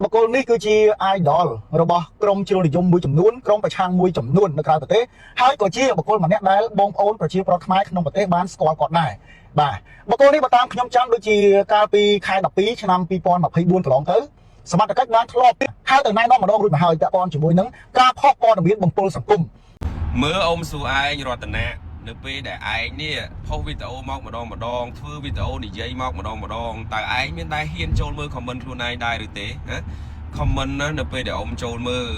បុគ្គលនេះគឺជា idol របស់ក្រុមជ្រុលនិយមមួយចំនួនក្រុមប្រឆាំងមួយចំនួននៅក្រៅប្រទេសហើយក៏ជាបុគ្គលម្នាក់ដែលបងប្អូនប្រជាពលរដ្ឋខ្មែរក្នុងប្រទេសបានស្គាល់គាត់ដែរបាទបុគ្គលនេះបើតាមខ្ញុំចាំដូចជាកាលពីខែ12ឆ្នាំ2024កន្លងទៅសមត្ថកិច្ចបានធ្លាប់ហៅទៅណែនាំម្ដងរួចមកហើយពាក់ព័ន្ធជាមួយនឹងការផុសព័ត៌មានបំពុលសង្គម មើលអ៊ំសួរឯងរតនៈនៅពេលដែលឯងនេះផុសវីដេអូមកម្ដងម្ដងធ្វើវីដេអូនិយាយមកម្ដងម្ដងតើឯងមានដែរហ៊ានចូលមើល comment ខ្លួនឯងដែរឬទេណា comment ណានៅពេលដែលអ៊ំចូលមើល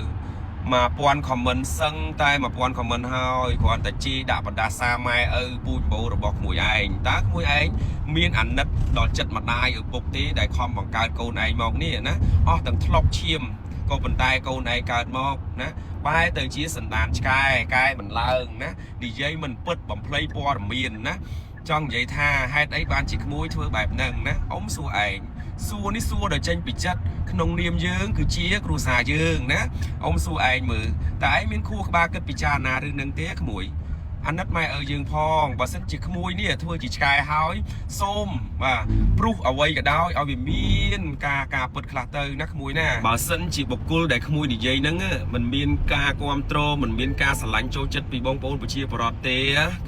1000 comment សឹងតែ1000 comment ហើយគ្រាន់តែជីដាក់បណ្ដាសាម៉ែឪពូជបោរបស់ក្មួយឯងតើក្មួយឯងមានអាណិតដល់ចិត្តម្ដាយឪពុកទេដែលខំបង្កើតកូនឯងមកនេះណាអស់ទាំងធ្លុកឈាមក៏ប៉ុន្តែកូនឯងកើតមកណាបែរទៅជាសន្តានឆ្កែកែមិនឡើងណានិយាយមិនពិតបំភ្លៃព័ត៌មានណាចង់និយាយថាហេតុអីបានជាក្មួយធ្វើបែបហ្នឹងណាអ៊ំសួរឯងសួរនេះសួរដល់ចេញពីចិត្តក្នុងនាមយើងគឺជាគ្រួសារយើងណាអ៊ំសួរឯងមើលតើឯងមានខួរក្បាលគិតពិចារណារឿងហ្នឹងទេក្មួយអាណិតម៉ែឪយើងផងបើសិនជាក្មួយនេះធ្វើជាឆ្កែហើយសូមបាទព្រុសអ្វីក៏ដោយឲ្យវាមានការការពិតខ្លះទៅណាក្មួយណាបើសិនជាបុគ្គលដែលក្មួយនិយាយហ្នឹងមិនមានការគ្រប់គ្រងមិនមានការស្រឡាញ់ចូលចិត្តពីបងប្អូនប្រជាពលរដ្ឋទេ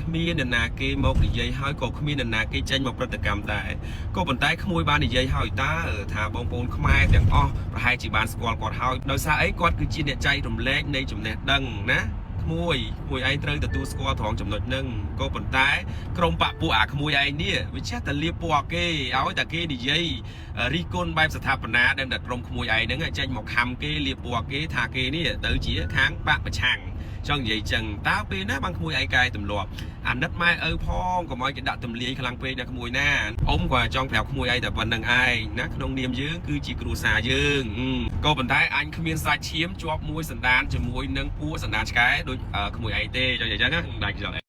គ្មាននរណាគេមកនិយាយហើយក៏គ្មាននរណាគេចេញមកប្រតិកម្មដែរក៏ប៉ុន្តែក្មួយបាននិយាយហើយតើថាបងប្អូនខ្មែរទាំងអស់ប្រហែលជាបានស្គាល់គាត់ហើយដោយសារអីគាត់គឺជាអ្នកចែករំលែកនៃចំណេះដឹងណាក្មួយក្មួយឯងត្រូវទទួលស្គាល់ត្រង់ចំណុចហ្នឹងក៏ប៉ុន្តែក្រុមបពពួកអាក្មួយឯងនេះវាចេះតែលៀបពណ៌គេឲ្យតែគេនិយាយរិះគន់បែបស្ថាបនាដែលតែក្រុមក្មួយឯងហ្នឹងចេញមកខំគេលៀបពណ៌គេថាគេនេះទៅជាខាងបកប្រឆាំងចង់និយាយចឹងតើពេលណាបានក្មួយឯងកែទម្លាប់អាណិតម៉ែឪផងកុំឲ្យគេដាក់ទម្លាយខ្លាំងពេកណាក្មួយណាអ៊ំក៏ចង់ប្រាប់ក្មួយឯងតែប៉ុណ្្នឹងឯងណាក្នុងនាមយើងគឺជាគ្រួសារយើងក៏ប៉ុន្តែអញគ្មានសាច់ឈាមជាប់មួយសន្តានជាមួយនឹងពួកសន្តានឆ្កែដូចក្មួយឯងទេចង់និយាយចឹងណាដាច់ខ្យល់។